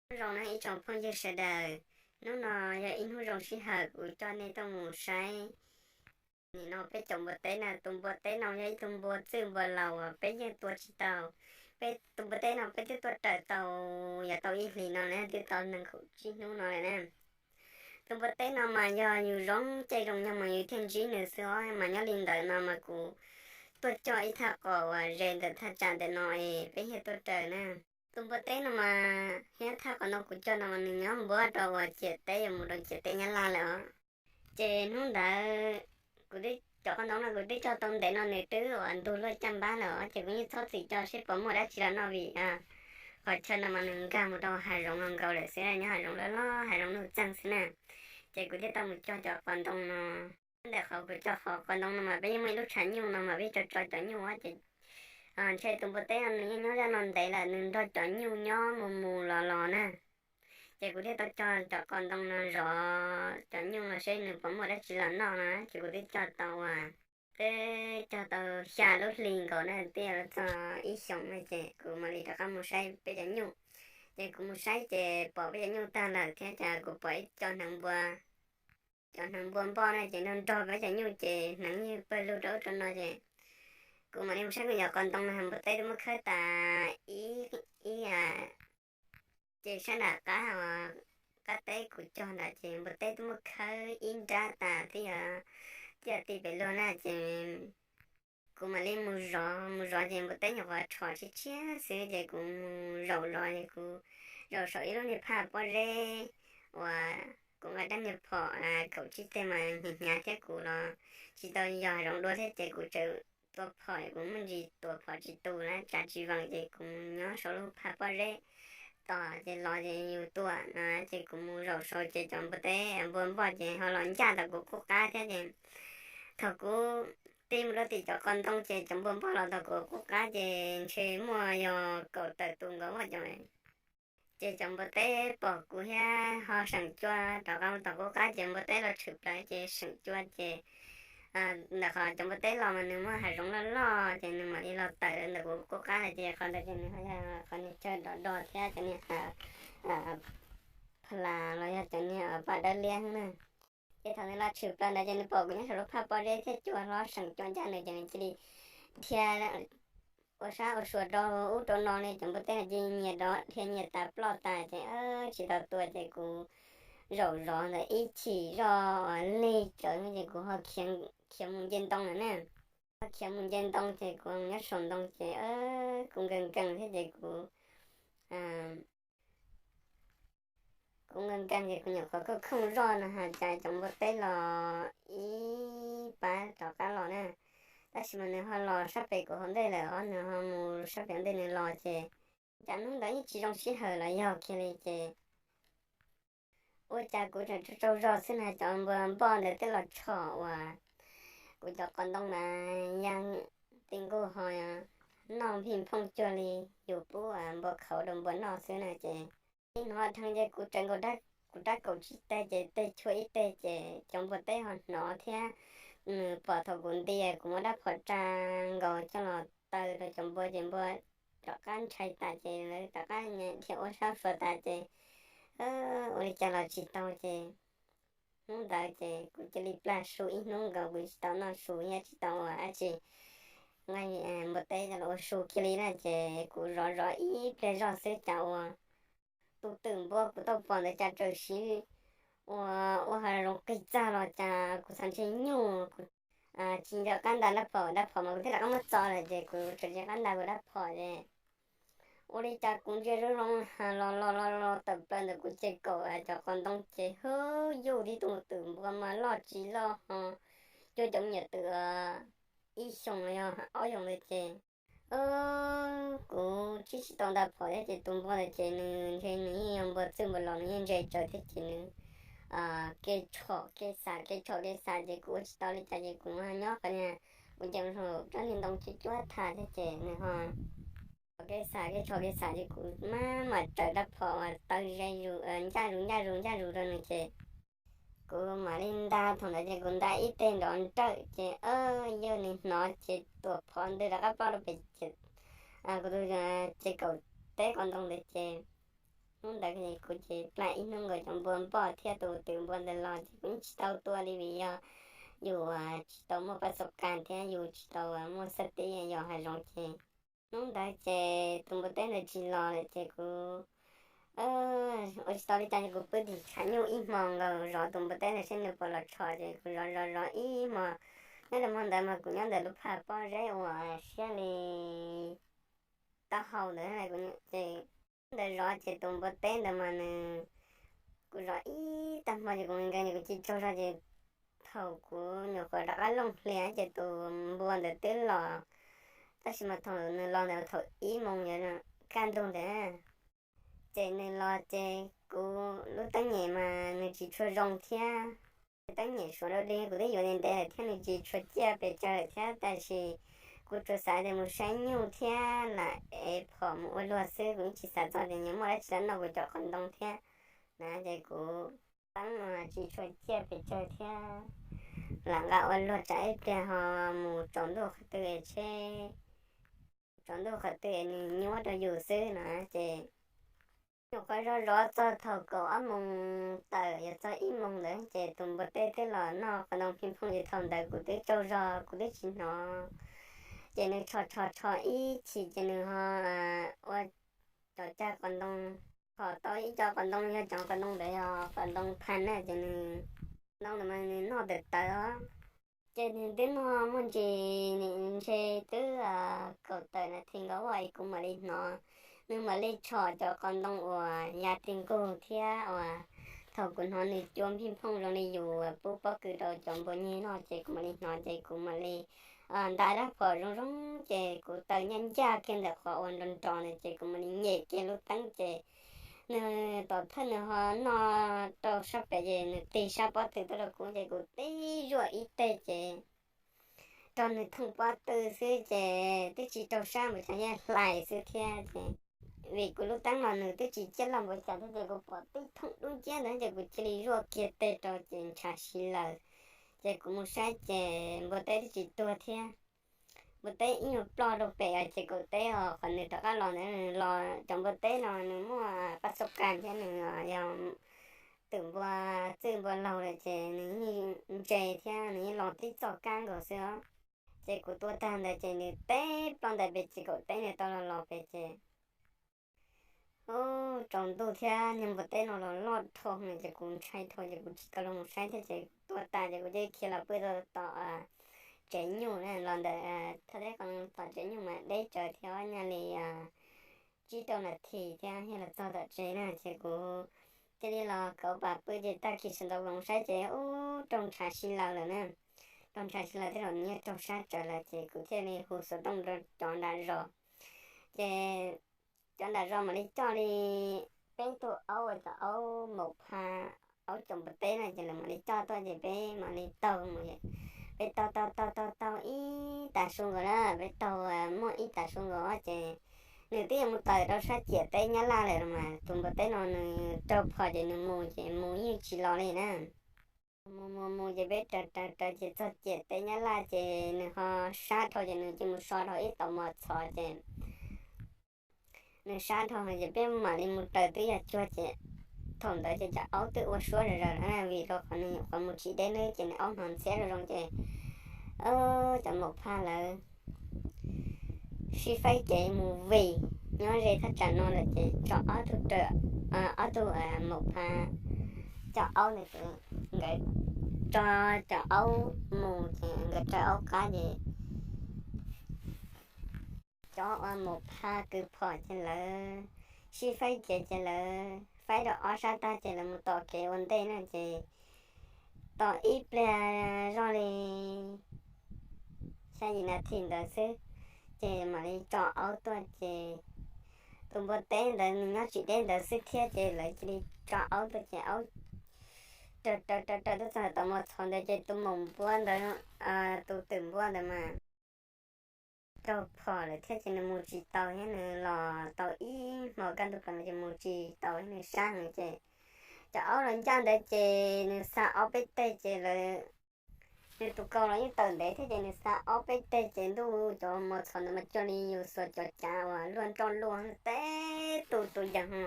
Nyob zoo nawb ib tsoom phooj ywg sawv daws, hnub no yog ib hnub zoo sij hawm kuv coj nej tuaj mus saib. Nim no peb caum npua teb na, tus npua teb no yog ib tug npua txwj npua laus uas peb yeej tua tsis tau. Peb tus npua teb no peb twb tuaj raws tau, yog tau ib hlis no na, twb tau nees nkaum tsib hnub no lawm na. Tus npua teb no mas yog yus zoo caij zoo nyoog mas yus thiaj ntsib nws xwb os, mas nyob li ntawd no mas kuv tuaj coj ib thaj qos uas ze ntawm thaj tsam ntawm no es peb thiaj tuaj raws na. Tus npua teb no mas thiab thaj qos no kuv coj no mas nws nyob npuab rau uas ciam teb yuav mus rau ciam teb Nyab Laj lawm os. Ces hnub ntawd kuv twb, cov qos ntoo no kuv twb cog tau ntev no nws twb uas ntug luaj caj npab lawm os, ces kuv yeej txhob txwm cog seb puas muaj dab tsi los noj vim qhov chaw no mas nws nkag mus rau hav zoov no nkaus lawm xwb, nyob hav zoov loj loj hav zoov nuj txeeg xwb na. Ces kuv thiaj tau mus cog cov qos ntoo no. Ntawm qhov kuv cog qhov qos ntoo no mas peb yeej muaj ib lub tshav nyuj no mas peb tso tso cov nyuj ces ntshe tus npua teb no nws yeej nyob zaj no ntev lawm nws nrog cov nyuj nyob mus mus los los na. Ces kuv thiaj tau cog cov qos ntoo no zov cov nyuj no seb nws puas muaj dab tsi los noj no, ces kuv twb cog tau uas, twb cog tau xya lub hli nkaus na, twb yog los txog ib xyoos na, ces kuv mam li rov qab mus saib peb cov nyuj. Ces kuv mus saib ces pom peb cov nyuj tag lawm thiab ces kuv pom ib co hneev npua, cov hneev npua npoj na, ces nrog nrog peb cov nyuj ces hneev yeej pawg lug rau ub rau no ces kuv mam li mus saib kuv cov qos ntoo no npua teb twb muab khawb tas ib, ib ces sab nram qab, qab teb kuv cog ntawd ces npua teb twb muab khawb ib nrab tas twb yog, twb yog ti pem luag na ces kuv mam li mus zov, mus zov ces npua teb nyuam qhuav rho tshiab tshiab xwb ces kuv mus zaum zov ces kuv zaum saum ib lub niag phaj pob zeb uas kuv nqa rab niag phom kaum tsib teg mas hnyav hnyav thiab kuv los tsis tau yos zoov dua thiab ces kuv tseem tua phom, kuv muaj ntsis tua phom tsis tus na, tsav tsis veem ces kuv mus nyob saum lub phaj pob zeb tos ces los ces yus tua no ces kuv mus zaum saud ces cov npua teb npua npoj ces ho los ncaj tom kuv qub qab thiab ces thaum kuv tib mus rau tim cov qos ntoo ces cov npua npoj los tom kuv qub qab ces ntshe muaj yog kaum tawm tus nkaus vaj cov. Ces cov npua teb pom kuv thiab ho seem cua rov qab mus tom kuv qab ces npua teb los tshwm plaws ces seem cua ces ntawm qhov cov npua teb los mas nws muaj hav zoov loj loj ces nws mam li los tawm ntawm kuv qub qab lawm ces qhov ntawd ces nws ho yog qhov niag chaw dov do thiab cov niag pha las los yog cov niag paj dawb liab na. Ces thaum nws los tshwm plaws ntawd ces nws pom kuv nyob saum lub phaj pob zeb thiab cua hlob seem cua ncaj nws ces nws cia li dhia ua sab ua sua rau ub rau no li, cov npua teb no ces nyias dov dhia nyias tas ploj tas ces tsis tau tua ces kuv zaum zov ntawd ib chim zoj lig tsawv ces kuv ho khiav mus nce ntoo lawm na. Ho khiav mus nce ntoo ces kuv nyob saum ntoo ces kuv nkees nkees thiab ces kuv kuv nkees nkees ces kuv nyuam qhuav khooj khooj zoj no ha cas cov npua teb los ib pab rov qab los na. Tab sis mas nws ho los sab pem kuv hauv ntej lawm os, nws ho mus sab pem ntej nws los ces cas hnub ntawd yeej tsis zoo sij hawm los yog kiag li ces ua cas kuv tseem tsaug tsaug zog xwb na cov npua npoj ntawd twb los tshom uas kuv cov qos ntoo na, yaj ti nkuj ho noj nphij nphooj cuag li yus pub npua khauv rau npua noj xwb na ces ib hnov dheev ces kuv tseem nkaus kuv rab kaum tsib teg ces teg chua ib teg ces cov npua teb ho hnov thiab nws pom thaum kuv nti kuv muab rab phom tsa nkaus coj los taw rau cov npua ces npua rov qab ntshai tas ces lawv rov qab dhia ua sab sua tas ces ua li cas los tsis tau ces hnub ntawd ces kuv cia li plag su ib hnub nkaus kuv tsis tau noj su thiab tsis tau ua dab tsi. Nqa npua teb coj los ua su kiag li na ces kuv zov zov ib pliag zog xwb cas ua tus twm npua kuv tau pom ntawd cas txawm siv ua, ua hav zoov qis txag los cas kuv xav ntshe nyuj, kuv tsis nco qab nta rab phom, rab phom mas kuv twb rov qab muab txo lawm ces kuv tseem tsis nco qab nta kuv rab phom ces ua li cas kuv ntsia zoo zoo ha los los los los tawm plaws ntawm kuv ces kaum cov qos ntoo ces hwb yuj tib tug twm npua mas loj tsis loj ho cuag cov me nyuam twm ib xyoos los yog ob xyoos ntawd ces kuv tsis tsis tau nta phom thiab ces tus npua ntawd ces nws ntshe nws yeej yog npua txwj npua laus nws yeej ntse tsawv thiab ces nws kev tshom kev xav kev tshom kev xav ces kuv ua tsis tau li cas ces kuv nyob qhov niag, kuv nce mus rau niag ntoo cuab cuab tha thiab ces nws ho tshom kev xav kev tshom kev xav ces kuv mam mam raws rab phom uas taw ze zus ncaj zus ncaj zus ncaj zus rau nws ces kuv mam li nta thaum ntawd ces kuv nta ib teg nrov nrawm ces yawg nws hnov ces tuam phom ntws rov qab ploj rau pem kuv tus ces kaum teb qos ntoo ntawd ces Hnub ntawd kuv ces plaj ib hnub nkaus cov npua npoj thiab tus twm npua ntawd los ces kuv yeej tsis tau tua li vim yog yus tsis tau muaj paj xo kas thiab yus tsis tau muaj xab tib yos hav zoov ces hnub ntawd ces tus npua teb ntawd tsis los lawm ces kuv ua tsis tau li cas ces kuv pw tim tshav nyuj ib hmo nkaus zov tus npua teb ntawd saib nws puas los tshos ces kuv zov zov zov ib hmo. Nyob rau hmo ntawd mas kuv nyob ntawm lub phaj pob zeb uas siab li taub hau ntawd ces ntawd zov ces tus npua teb ntawd mas nws, kuv zov ib tag hmo ces kuv nkees ces kuv cia li tsaug zog ces thaum kuv nyuam qhuav rov qab looj hlias ces tus npua ntawd twb los, tab sis mas thaum nws los ntawd thaum ib moos yuav kaj ntug ntawd ces nws los ces kuv lub teeb nyem mas nws tsis tshua zoo thiab. Teeb nyem suav dau di kuv twb yuav ntev ntev lawm thiab nws tsis tshua ciaj pes tsawg lawm thiab tab sis kuv tsuas xav tias mus saib nyuj thiab lam ev phom mus ua luag xwb, kuv yeej tsis xav txog tias nyias muaj dab tsi los noj kuv cov qos ntoo thiab na ces kuv teeb tsis tshua ciaj pes tsawg thiab lam nqa ua luag tsam ib pliag ho mus tsaus ntuj qhov twg es tsheb, tsaus ntuj qhov twg es nws nyuab rau yus xwb na ces nyuam qhuav zov zov txog thaum kaum ob moos tawm yuav txog ib moos ntawd ces tus npua teb twb los noj qos ntoo phij phooj ces thaum ntawd kuv twb tsaug zog kuv twb tsis hnov ces nws tshos tshos tshos ib chim ces nws ho ua cov cag qos ntoo, tshos tau ib co qos ntoo yog cov qos ntoo ntawd yog qos ntoo phaj na ces nws, ntoo ntawd mas nws noj tawm tawv os. Ces nws twb noj muaj ntsis nws ntshe twb kaum tawm nas this nkaus es kuv mam li hnov nws mam li tshos cov qos ntoo uas ya ti nkaus thiab uas thaum kuv hnov nws cua phij phooj zoo li yus pub pob kws rau cov npua nyeg noj ces kuv mam li hnov ces kuv mam li nta rab phom zoo zoo ces kuv taws ncaj ncaj kiag ntawm qhov uas nrov nrov ntawd ces kuv mam li nyem kiag lub teeb ces nws tom thawj nws ho noj rau sab pem ces nws tig sab pob tw tuaj rau kuv ces kuv tib zuaj ib teg ces rau nws thooj pob tw xwb ces twb tsis rau sab npaum cas, yeej hlais xwb thiab ces vim kuv lub teeb los nws twb tsis ciaj loj npaum cas thiab ces kuv pom tib thooj dub nciab ntawd ces kuv cia li zuaj kiag teg rau ces ntshav si laws. Ces kuv mus saib ces npua teb twb tsis tuag thiab. Npua teb ib nyuag ploj rau pem os ces kaum teb os qhov nws rov qab los ntawd los cov npua teb no nws muaj paj xo kas thiab nws yog twm npua txwj npua laug lawm ces nws yeej ntse thiab nws yeej los tib txoj kab nkaus xwb os. Ces kuv tua tag ntawd ces nws teb ploj ntawd pem ces kaum teb nws tau los los pem ces ub tsaus ntuj thiab niag npua teb no los loj dhau ces kuv ntshai dhau ces kuv tsis tau los mus saib thiab ces tua tas ces kuv cia li khiav los pw rau tom tsev nyuj na, los ntawm thaj teb qos tom tsev nyuj mas deb tsawv thiab nyaj li tsib rau nas this thiab thiaj los txog tom tsev na ces kuv cia li los kauv pam pw ces tag kis sawv ntxov los saib ces ub raug ntshav si laws lawm na. Raug ntshav si laws tej zaum nws yeej raug sab tsawv lawm ces kuv thiaj li hu xov tooj rau cov nram zos ces cov nram zos mam li coj li peb tug aub uas cov aub maum pha, aub cov npua teb na ces lawv mam li coj tuaj ces peb mam li taug mus. Peb taug taug taug taug taug ib tag su nkaus na, peb taug muaj ib tag su nkaus ces nws twb yuav mus tawm rau sab ciam teb Nyab Laj lawm los mas tus npua teb no nws raug phom ces nws mus ces mus yeej tsis los li na. Mus mus mus ces peb raws raws raws ces txog ciam teb Nyab Laj ces nws ho sab dhau ces nws cia mus so rau ib tau mos txhov ces nws sab dhau ces peb mam li mus raws twb yog cuag ces thaum ntawd ces cov aub twb ua suab zom zaws vim rau qhov nws nyuam qhuav mus tsis deb nws ces nws aub hnov ntxhiab zoo zoo ces cov maum phaj lawv sib faib kev mus vij nyob ze thaj tsam no lawm ces tso ob tug raws, ob tug maum phaj coj aub ntawd ces nkawd tso cov aub mus ces nkawd raws aub qab ces cov maum phaj kws phom ces lawv sib faib kev ces lawv faib rau ob sab tag ces lawv mus tom kev ua ntej na ces tom ib pliag zoj li xya yim nas this ntawd xwb ces mam li tso aub tuaj ces tus npua teb ntawd nws nyob tsis deb ntawd xwb thiab ces lawv cia li tso aub tuaj ces aub raws raws raws raws tuaj txog tom mos txhov ntawd ces tus maum npua ntawd, tus twm npua ntawd mas raug phom lawm thiab ces nws mus tsis tau thiab nws los tau ib hmo kaj ntug plaws ces mus tsis tau thiab nws sab heev ces cov aub los ncaj ntawd ces nws xa aub peb teg ces lawv, nws tus kaus los yeej tawm ntev thiab ces nws xa aub peb teg ces ntuj cov mos txhov ntawd mas cuag li yus xuas cov cav uas luaj nroj luaj teb tus tus yees ho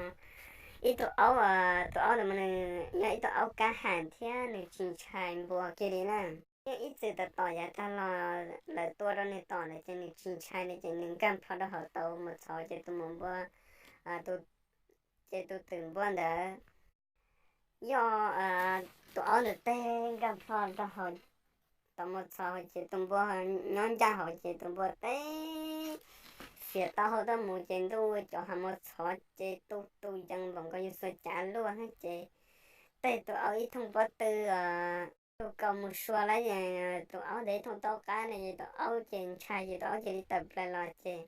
ib tug aub, tus aub ntawd mas nws yog ib tug aub kab ham thiab nws tsis ntshai npua kiag li na. Yeej ib txwm tom tom yav tag los lawv tua rau nws tom lawm ces nws tsis ntshai li ces nws nkag plho rau hauv tau mos txhov ces tus mos npua, ces tus twm npua ntawd yog tus aub ntawd teg nkag plho rau hauv tau mos txhov ces tus npua nyob ncaj hauv ces tus npua teb fiav taub hau tuaj mus ces ntuj cov hav mos txhov ces tu tu yees npaum nkaus yus xuas cav luaj ces teg tus aub ib thooj pob tw, tus kaus mus sua lawm, tus aub ntawd ib thooj taub qab no ces tus aub ces ntshai ces tus aub cia li tawm plaws los ces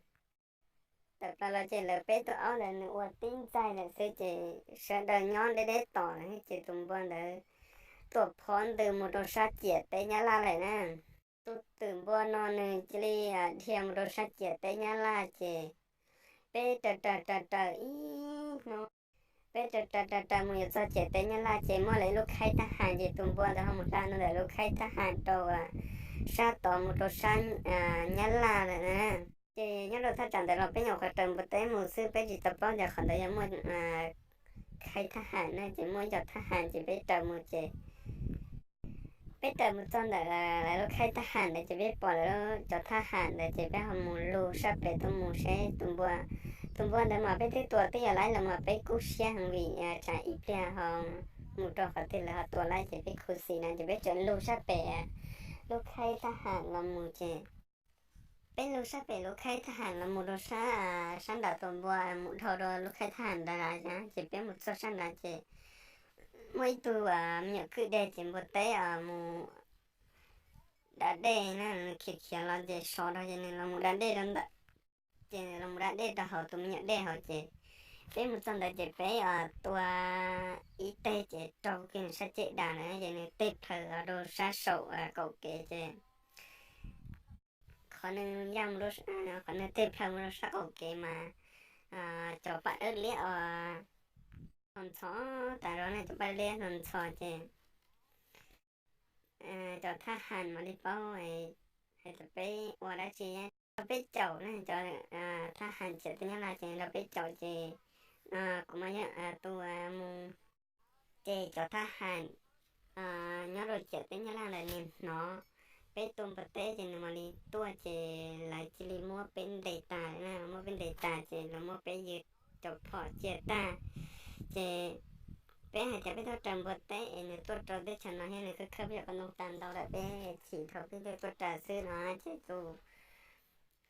tawm plaws los ces lawv peb tug aub ntawd nws ua tib ntxaig lawm xwb ces sawv daws nyob deb deb tom lawm ces tus npua ntawd tuam phov ntws mus rau sab ciam teb Nyab Laj lawm na. Tus twm npua no nws cia li dhia mus rau sab ciam teb Nyab Laj ces peb raws raws raws raws ib hnub, peb raws raws raws raws mus yuav txog ciam teb Nyab Laj ces muaj lawv ib lub khaib thab ham ces tus npua ntawd ho mus hla ntawm lub khaib thab ham rau sab tod mus rau sab Nyab Laj lawm na. Ces nyob rau thaj tsam ntawd los peb nyuam qhuav raws npua teb mus xwb peb tsis tau paub tias qhov ntawd yog muaj khaib thab ham na ces muaj ib co thab ham ces peb raws mus ces peb raws mus txog ntawm lawv lub khaib thab ham ntawd ces peb pom lawv cov thab ham ntawd ces peb ho mus lug sab pem tuaj mus seb tus npua, tus npua ntawd mas peb twb tua twb yog laib los mas peb kub siab heev vim tsam ib pliag ho mus rau qhov twg lawv ho tua laib ces peb khuv xim na ces peb tseem lug sab pem lub khaib thab ham los mus ces peb lug sab pem lub khaib thab ham los mus rau sab, sab nram tus npua mus dhau rau lub khaib thab ham ntawd ces peb mus txog sab nrad ces muaj ib tug me nyuam kwj deg ces npua teb mus da dej na, nws khiav khiav los ces sov rau ces nws los mus da dej rau ntawm, ces nws los mus da dej rau hauv tus me nyuam dej hauv ces peb mus txog ntawd ces peb tua ib teg ces raug kiag nws sab ceg das na ces nws teg plhaws los rau sab saum kaum kev ces qhov nws ya mus rau, qhov nws teg plhaws mus rau sab qaum kev mas cov paj dawb liab os, ntxhov ntxhov tas zog ne, cov paj liab ntxhov ntxhov ces cov thab ham mam li paub hais tias peb ua dab tsi, nrog peb caum ne, cov thab ham ciam teb Nyab Laj ces nrog peb caum ces kuv mas yog tus mus ces cov thab ham nyob rau ciam teb Nyab Laj ntawd nws hnov peb tua npua teb ces nws mam li tuaj ces lawv cia li muab peb ntes tas na, muab peb ntes tas ces lawv muab peb yws cov phom cia tag ces peb hais tias peb tuaj raws npua teb es nws tuaj rau teb chaws no thiab nws khawb khawb peb cov qoob loo tas ntau lawm peb chim dhau peb thiaj tuaj raws xwb no ces tus,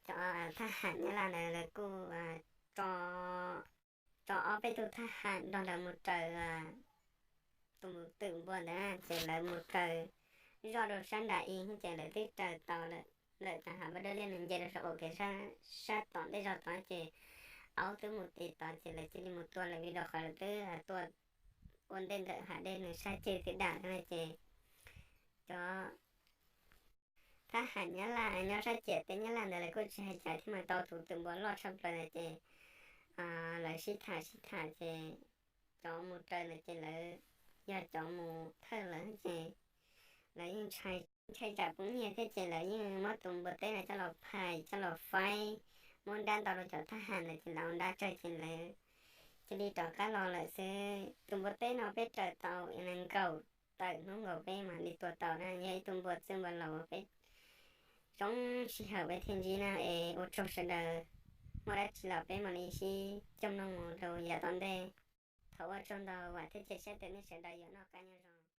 cov thab ham Nyab Laj ntawd lawv kuj tso, tso ob peb tug thab ham nrog lawv mus raws tus twm npua ntawd ces lawv mus raws zoj rau sab nram i ces lawv twb raws tau lawm, lawm tas hav paj dawb liab nws nce rau sab qaum kev sab tom ntej zog tod ces aub twb mus tis tod ces lawv cia li mus tua lawm vim rau qhov lawv twb tua ua ntej ntawm hav dej nws sab ceg twb dam no ces cov thab ham Nyab Laj nyob sab ciam teb Nyab Laj ntawd lawv kuj tsis hais cas thiab mas tau tus twm npua loj tshaj plaws ntawd ces lawv sib tham sib tham ces cov mus raws ntawd ces lawv yog cov mus thawj lawm ces lawv yeej ntshai tsam poob nyiaj thiab ces lawv yeej muab tus npua teb no coj los phais coj los faib, muab nrab ntau rau cov thab ham ntawd ces lawv ua nrab tsawg ces lawv cia li rov qab los lawm xwb. Tus npua teb no peb raws tau nees nkaum tawm hnub nkaus peb mam li tua tau na, yog ib tug npua txwj npua laus peb zoo sij hawm peb thiaj ntsib na es ua tsaug sawv daws, muaj dab tsi los peb mam li sib coj mloog mus rau yav tom ntej. Thov ua tsaug ntau vam thiab cia siab tias nej sawv daws yuav noj qab nyob zoo.